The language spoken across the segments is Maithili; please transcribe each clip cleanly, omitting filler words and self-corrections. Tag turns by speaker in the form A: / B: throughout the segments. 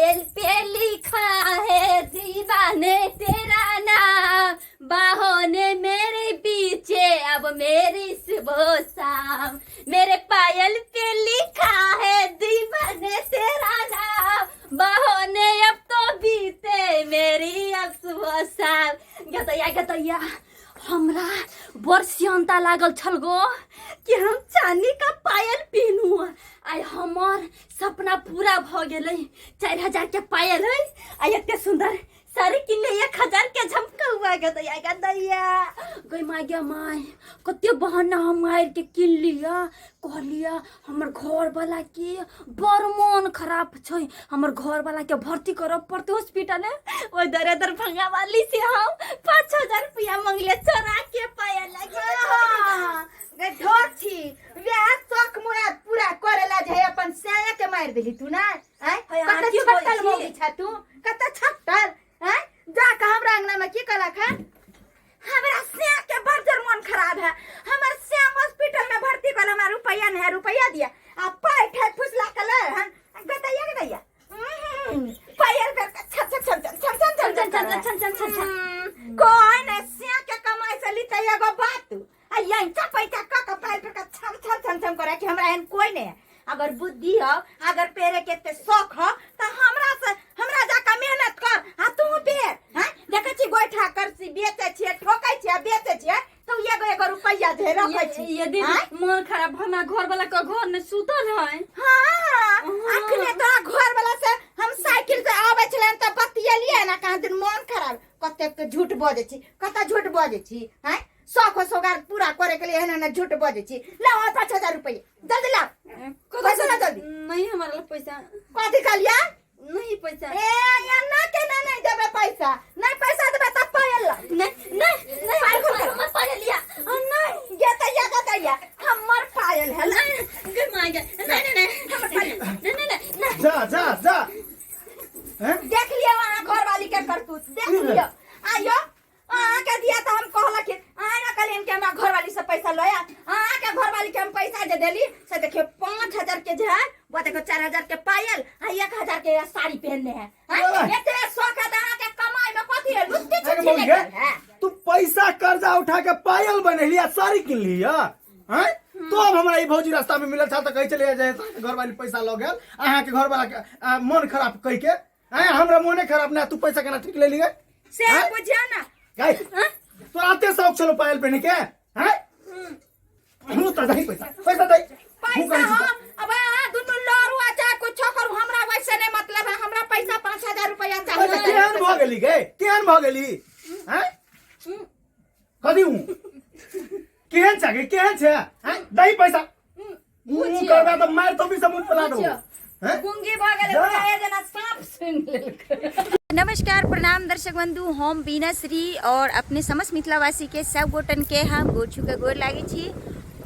A: पायल पे लिखा है दीवाने तेरा नाम, बाहों ने मेरे पीछे अब मेरी सुबह शाम। मेरे पायल पे लिखा है दीवाने तेरा नाम, बाहों ने अब तो बीते मेरी अब सुबह शाम। गदैया गदैया, हमरा बड़ सियनता लागल छल गो कि हम चांदी का पायल पहनू। आइ हमर सपना पूरा भ गेलै। 4000 के पायल है आ एते सुंदर साड़ी किनले 1000 के झमकौआ। गदैया गदैया, गई माय गे माय, कते बहाना हम मारि के किन लिया। कहलिया हमर घर वाला के बड़ मन खराब छै, हमर घर वाला के भर्ती करऽ पड़तै हॉस्पिटल। ओहि दरे दरभंगा वाली से हम 5000 रुपया मंगले, चोरा के पायल लगे।
B: गे ढोर छी, वएह शौक मुराद पूरा करे ला जे अपन साया के मारि देली तू ना। आँय,
A: है, अहाँ
B: कते
A: की बोलै
B: छट्टल
A: छी?
B: मौगी छा तू, कते छट्टल। आँय, जा के हमरा अंगना में की कहलक है? हमरा स्या के बड़ जोर मन खराब है, हमर स्या हॉस्पिटल में भर्ती कर, हमरा रुपया नहीं है, रुपया दिया। आ पाई ठे फुसला के ले हन। गदैया गदैया, पायल कर के छन छन छन छन छन छन
A: छन छन छन छन छन छन।
B: कोई ने स्या के कमाई से लीते एगो बात, आ यहीं पैसा क के पायल पर के छन छन छन छन करे कि हमरा एहन कोई नहीं है। अगर बुद्धि हो, अगर पेरे के एते शौक हो त हमरा से हमरा जाके मेहनत कर आ तू पेर। हैं, देखै छी गोइठा करसी बेचै छियै, ठोकै छियै, बेचै छियै त एगो एगो रुपैया जे रखै छी।
A: ये दीदी।
B: आँय?
A: मन खराब, हमरा घर वाला के घर में सुतल है।
B: हाँ, अखने तोरा घर वाला से हम साइकिल से आबै छलै त बतियलियै ना, कहाँ दिन मन खराब। कतेक के झूठ बजै छी, कते झूठ बजै छी। हैं, शौक सोगार पूरा करे के लिए एहन एहन झूठ बजै छी। लाओ 5000 रुपैया, जल्दी लाओ पैसा, ला जल्दी।
A: नहीं हमारा लग पैसा।
B: कथी कहलियै?
A: नहीं पैसा।
B: ए एना केना नहीं देबै पैसा? नहीं पैसा देबै त पायल ला।
A: नहीं नहीं नहीं,
B: पायल
A: हमर हमर पायल लिया।
B: नहीं गेतैया गेतैया, हमर पायल है।
A: नहीं गे माय गे, नहीं नहीं नहीं,
B: हमर पायल।
A: नहीं नहीं नहीं नहीं।
C: जा जा जा, हैं?
B: देख लियो अहाँ घरवाली के करतूत, देख लियो। आइयो अहाँ के दिया तो हम कहलक कि अहाँ ना कहलियन कि हमरा घरवाली से पैसा लया। अहाँ के घरवाली के हम पैसा जे देली से देखियो, 5000 के जे है वो देखो, 4000 के पायल आ 1000 के साड़ी पहनने है। हाँ?
C: ओए।
B: एते शौक है तो अहाँ के कमाई में कथी है? लुत्ती
C: अरे
B: छुच्छी
C: मौगी,
B: निकल है।
C: तू पैसा कर्जा उठा के पायल बनेली आ साड़ी किन ली हैं? तो अब हमरा ई भौजी रास्ता में मिलल था तो कही चले जाए घरवाली पैसा लऽ गेल, अहाँ के घरवाला के मन खराब कहि के। हैं, हमरा मोने खराब ना, तू पैसा केना ठीक ले लिए?
B: से
C: हैं?
B: बुझियो ना।
C: गई तोरा एते शौक छलो पायल पहने के? हैं, हमरो तो दही पैसा, पैसा दही।
B: पैसा हम अब अहाँ दुनू लड़ू आ चाहे कुछो करू, हमरा वैसे नहीं मतलब है। हमरा पैसा 5000 रुपया
C: पैसा
B: चाहिए।
C: केहन भऽ गेली गे, केहन भऽ गेली? हैं, कथी हूँ, केहन छै गे, केहन छै? हैं, दही पैसा। मुंह करबा तऽ मारि तो भी से मुंह पला दो। हैं?
B: गुंगी भऽ गेलै।
C: जा।
B: बुझाइए जेना साँप सुनि लेलकै।
D: नमस्कार, प्रणाम दर्शक बंधु, हम बीना श्री और अपने समस्त मिथिलावासी के सब गोटन के हम गोर छू के गोर लागै छी।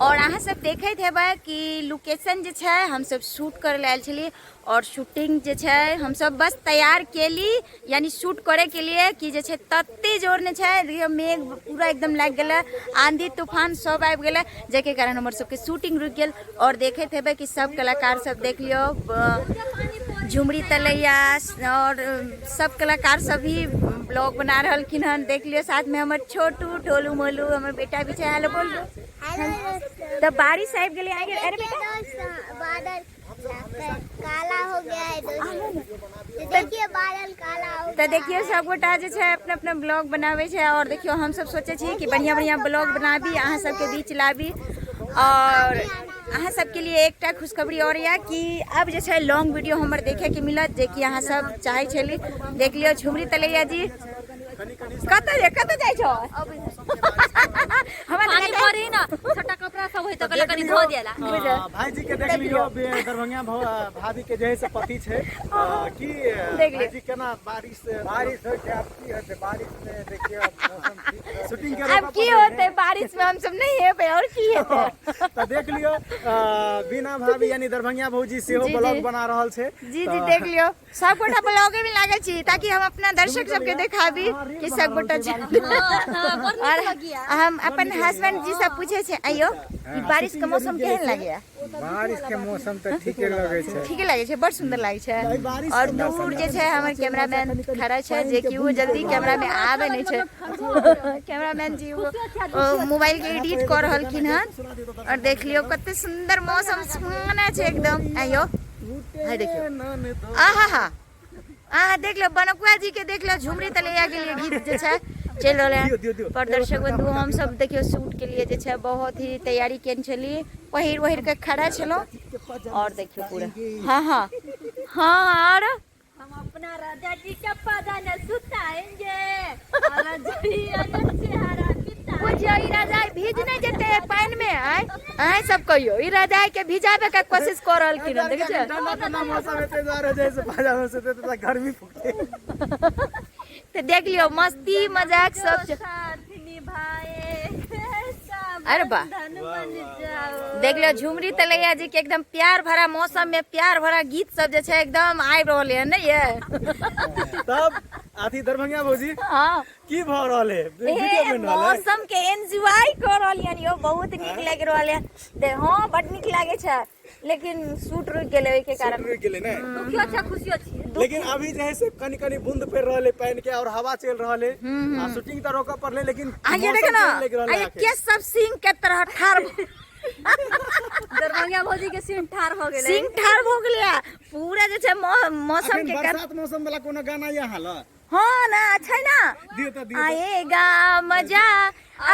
D: और अहाँ सब देखैत हेबै कि लोकेशन जे छै हमसब शूट करै लए आयल छलियै और शूटिंग जे छै हमसब बस तैयार केली, यानी शूट करे के लिए कि जे छै तते जोर ने छै, देखियौ मेघ पूरा एकदम लागि गेलै, आंधी तूफान सब आबि गेलै, जाहिके कारण हमर सबके शूटिंग रुकि गेल। और देखैत हेबै कि सब कलाकार सब देख लियौ, झुमरी तलैया और सब कलाकार सब भी ब्लॉग बना रहलखिन हन, देख लियौ। साथमे हमर छोटू ढोलू मोलू हमर बेटा भी छै। हेलो बोल। तऽ बारिश आबि गेलै। अरे बेटा,
E: बादल काला हो गया है दोस्तों, देखिए बादल काला हो।
D: तऽ देखियौ सबगोटा जे छै अपना अपना ब्लॉग बनाबै छै। और देखियौ हमसब सोचै छियै कि बढ़िआँ बढ़िआँ ब्लॉग बनाबी, अहाँ सबके बीच लाबी। और अहाँ सबके लिए एकटा खुशखबरी और यऽ कि अब जे छै लॉन्ग वीडियो हमर देखेके मिलत, जे कि अहाँ सब चाहै छली। देख लियौ झुमरी तलैया जी कतऽ कतऽ जाइ छौ? हमरा
A: पानी पड़ी ना, छोटा कपड़ा सब होय त कहलक कनी धो देला।
C: भाईजी के देख लियो, दरभंगा भाभी के जे है से पति छै कि
D: देख लियो।
C: भाईजी केना बारिश
F: बारिश होइ छै, आब की हेतै बारिश में? देखियौ आब मौसम ठीक रहतै।
C: शूटिंग के
D: आब की होतै बारिश में? हमसब नहीं हेबै और की हेतै?
C: तऽ देख लियो बिना भाभी यानी दरभंगा भौजी सेहो
D: जी,
C: ब्लॉग
D: जी।
C: बना रहल छै।
D: जी जी, देख लियो सब गोटा ब्लॉगे में लागल छी ताकि हम अपना दर्शक सबके देखाबी। कि सब गोटा और हम अपन हस्बैंड जी से पूछे छे, आइयो ई बारिश के मौसम केहन लागैया?
F: बारिश के मौसम तऽ ठीके लगै छै।
D: ठीके लागै छै, बड़ सुंदर लागै छै। और दूर जे छै हमर कैमरामैन खड़ा छै, जे कि ओ जल्दी कैमरा में आबै नहि छै। कैमरामैन जी ओ मोबाइल के एडिट कऽ रहलखिन हन। और देख लियौ कते सुंदर मौसम सुहाना छै एकदम। आइयो हाय देखियौ, आहा हा आहा देख लो बनकुआ जी के, देख लो झुमरी तलैया के लिए गीत जे छै चलि रहल है। पर दर्शक बंधु हम सब देखियौ शूट के लिए जे छै बहुत ही तैयारी केने छली, पहिर ओहिर के खड़ा छलहुँ। और देखियौ पूरा हाँ हाँ हाँ। और
A: हम अपना राजा जी के पदन सुताएंगे और रजइया के चेहरा बिताएंगे।
D: बुझियौ ई रजाई भीज नहीं जेते पानि में। आय आय सब कहियो ई रजाई के भिजाबे के कोशिश कर रहलखिन हन, देखै छियै?
C: ठंडा ठंडा मौसम हेतै दुआरे जे से बाजार से तऽ गर्मी फुकते।
D: तऽ देख लियौ मस्ती मजाक सब
A: जो साथ निभाए ऐसा
D: अरे वाह।
A: बंधन बन जाओ।
D: देख लियौ झुमरी तलैया जी के एकदम प्यार भरा मौसम में प्यार भरा गीत सब जे छै एकदम आबि रहल है नहीं ये?
C: तब अथी दरभंगा भौजी
D: हाँ।
C: की भऽ रहल है? वीडियो बनि रहल है?
D: मौसम के एंजॉय कर रहल हन यौ, बहुत नीक लागि रहल है। दे हाँ बड नीक लागे छै, लेकिन शूट रुकि गेलै ओहि के कारण।
C: रुकि गेलै ने?
A: दुखियो छै खुशियो छै,
C: लेकिन अभी जे है से कनी कनी बूंद पड़ि रहल है पानि के और हवा चलि रहल है आ शूटिंग तऽ रोकऽ पड़लै, लेकिन
D: आ ये
C: मौसम
D: देख ना,
C: केहन लागि रहल
D: आ
C: है
D: ये
C: आखिर?
D: के सब सिंह के तरह ठार
A: दरभंगा भौजी के सिंह ठार हो गेलै।
D: सिंह ठार भऽ गेलै पूरा जे छै मौसम
C: अखन
D: के कारण।
C: बरसात मौसम वाला कोनो गाना यहाँ ल
D: हाँ ना अच्छा है ना,
C: दियो तऽ दियो तऽ।
D: आएगा मजा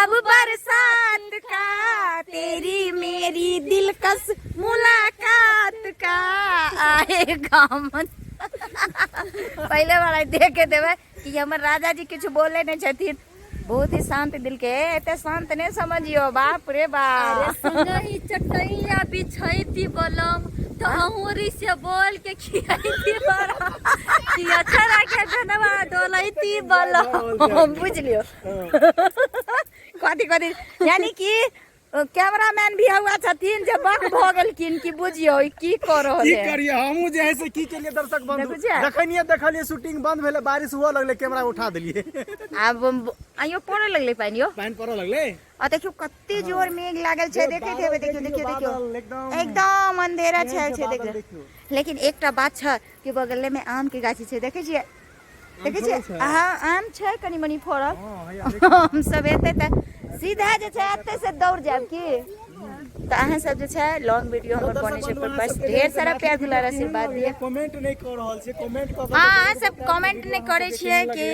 D: अब बरसात का, तेरी मेरी दिलकश मुलाकात का आएगा मजा। पहले बार देख के देबै कि हमर राजा जी किछु बोले नहीं छथिन, बहुत ही शांत दिल के। एते शांत नहीं समझियो, बाप रे बाप।
A: संगही चटैया बिछैती बलम तो अहुरी से बोल के खियाईती बलम कि अच्छा लागे धनवा डोलैती बलम।
D: बुझ लियो कथी कथी, यानी कि कैमरामैन भी हुआ छथिन जे बक भऽ गेलखिन कि बुझियो ई की कऽ रहल
C: की
D: है।
C: करिए हमहूँ जे है से की केलिए दर्शक बंधु,
D: देखै छियै?
C: जखनिये देखलिए शूटिंग बंद भेलै, बारिश हुअ लगलै, कैमरा उठा देलिए।
D: आब आइयो पड़ऽ लगलै पानि यौ,
C: पानि पड़ऽ लगलै।
D: आ देखियौ कते जोर मेघ लागल छै, देखैत हेबै। देखियौ देखियौ देखियौ,
C: बादल एकदम
D: एकदम अंधेरा
C: केहन
D: छायल
C: छै
D: छै,
C: बादल
D: देखियौ।
C: देखियौ।
D: लेकिन एकटा बात छै कि बगले में आम के गाछी छै, देखै छियै? देखै छियै?
C: फड़ल छै?
D: हाँ आम छै कनी मनी फड़ल।
C: हँ, हैया देखियौ।
D: हम सब एतै तऽ सीधा जे छै एतै से दौड़ जायब की। तऽ अहाँ सब जे छै लॉन्ग वीडियो हमर बनै छै पर बस ढेर सारा प्यार दुलार आशीर्वाद दिअ।
C: कमेंट नहि कऽ रहल छियै, कमेंट कऽ
D: हाँ अहाँ सब कमेंट नहि करै छियै कि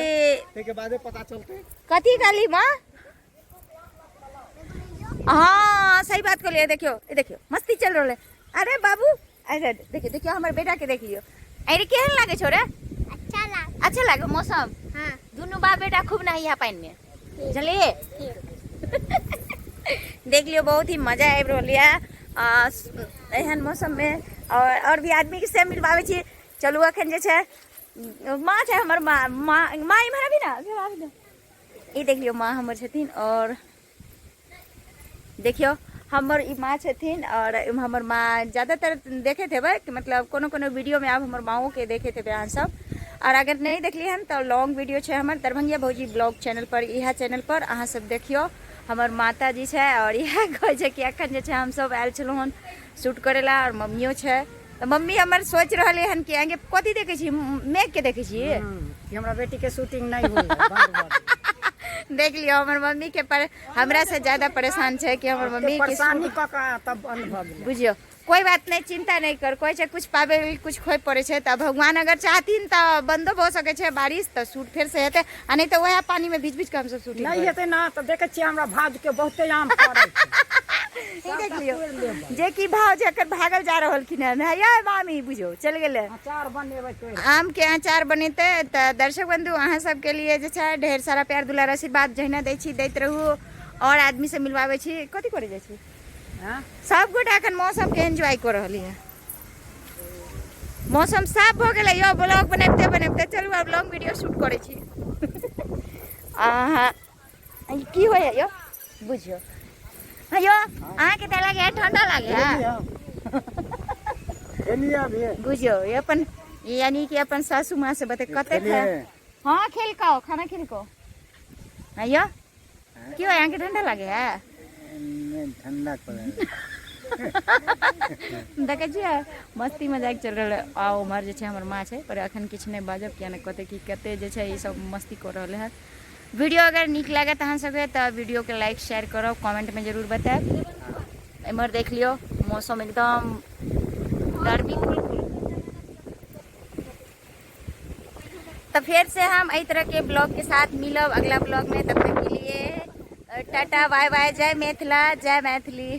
C: ताहिके बादे पता चलतै।
D: कथी कहली माँ? हाँ सही बात कहलियै। देखियौ ई देखियौ मस्ती चलि रहल है। अरे बाबू, अरे देखियौ देखियौ हमर बेटा के देखियौ। अरे केहन लागै छौ रे?
E: अच्छा लाग
D: अच्छा लागो मौसम?
E: हाँ।
D: दुनू बाप बेटा खूब नहाइया पानि में, बुझलियै? देख लियौ बहुत ही मजा आबि रहल यऽ एहन मौसम में। और भी आदमी के से मिलबाबै छी। चलू अखन जे छै माँ छै हमर, माँ माँ माँ इम्हर अभी ना, अभी ना। ई देख लियौ माँ हमर छथिन। और देखियौ हमर ई माँ छथिन। और हमर माँ ज़्यादातर देखैत हेबै कि मतलब कोनो कोनो वीडियोमे आब हमर माँओ के देखैत हेबै अहाँ सब। और अगर नहीं देखलियै हन तऽ लॉन्ग वीडियो छै हमर दरभंगिया भौजी ब्लॉग चैनल पर, इएह चैनल पर अहाँ सब देखियौ हमर माता जी छै। और इएह कहै छै कि अखन जे छै हमसब आयल छलहुँ हन शूट करै लए और मम्मियो छै। तऽ मम्मी हमर सोचि रहलै हन कि आगे कथी देखै छी, मेघ के देखै छी
F: कि हमरा बेटी के शूटिंग नहीं हुई है, बंद भऽ गेल।
D: देख लियौ हमर मम्मी के पर हमरा से ज्यादा परेशान छै कि हमर मम्मी के
F: परेशानी कऽ कऽ तब बंद भऽ गेलै।
D: बुझियौ कोई बात नहीं, चिंता नहीं कर, कोई छै कुछ पाबे लेल कुछ खोए पड़े छै। तऽ भगवान अगर चाहथिन तऽ बंदो भऽ सकै छै बारिश, तऽ शूट फेर से हेतै, आ नहीं तऽ वएह पानी में भीज भीज के हमसब शूटिंग
F: नहीं हेतै ना तऽ देखै छियै हमरा भाज के बहुते आम फड़ै छै।
D: ई देख लियौ जे कि भाव जकर भागल जा रहलखिन हन। हैया मामी बुझियौ चलि गेलै।
F: अचार बनेबै तोड़ि।
D: आम के अचार बनेतै। तऽ दर्शक बंधु अहाँ सबके लिए जे छै ढेर सारा प्यार दुलार आशीर्वाद जहिना दै छी दैत रहू। और आदमी से मिलवाबै छी। कथी करै जाइ छी?
F: हाँ?
D: सब गोटा एखन मौसम के एंजॉय कऽ रहली है। मौसम साफ भऽ गेलै यौ ब्लॉग बनाबिते बनाबिते। चलू आब लॉन्ग वीडियो शूट करै छी। अहाँ की होइए यौ बुझियौ? हाँ यौ अहाँके तऽ लागैए ठंडा लागैए।
F: खेलिए अभी।
D: बुझियौ ये अपन यानी कि अपन सासू माँ से बते कते
F: खेलिए।
D: हाँ खेलको, खाना खेलको। आइयो क्यों यहाँ के ठंडा लागे है?
F: ठंडा पड़े।
D: देखै छियै मस्ती मजाक चलि रहल है। आ उम्हर जे छै हमर माँ छै, पर अखन किछु नहि बाजब, किया नहि कहतै कि कते जे छै ई सब मस्ती कऽ रहल है। वीडियो अगर नीक लागत अहाँ सबके तऽ वीडियोके लाइक शेयर करब, कमेंटमे जरूर बतायब। एम्हर देख लियौ मौसम एकदम गर्मी फुल फुल। तो फिर से हम एहि तरह के ब्लॉग के साथ मिलब अगला ब्लॉग में, तब तक के लिए टाटा बाय बाय, जय मिथिला जय मैथिली।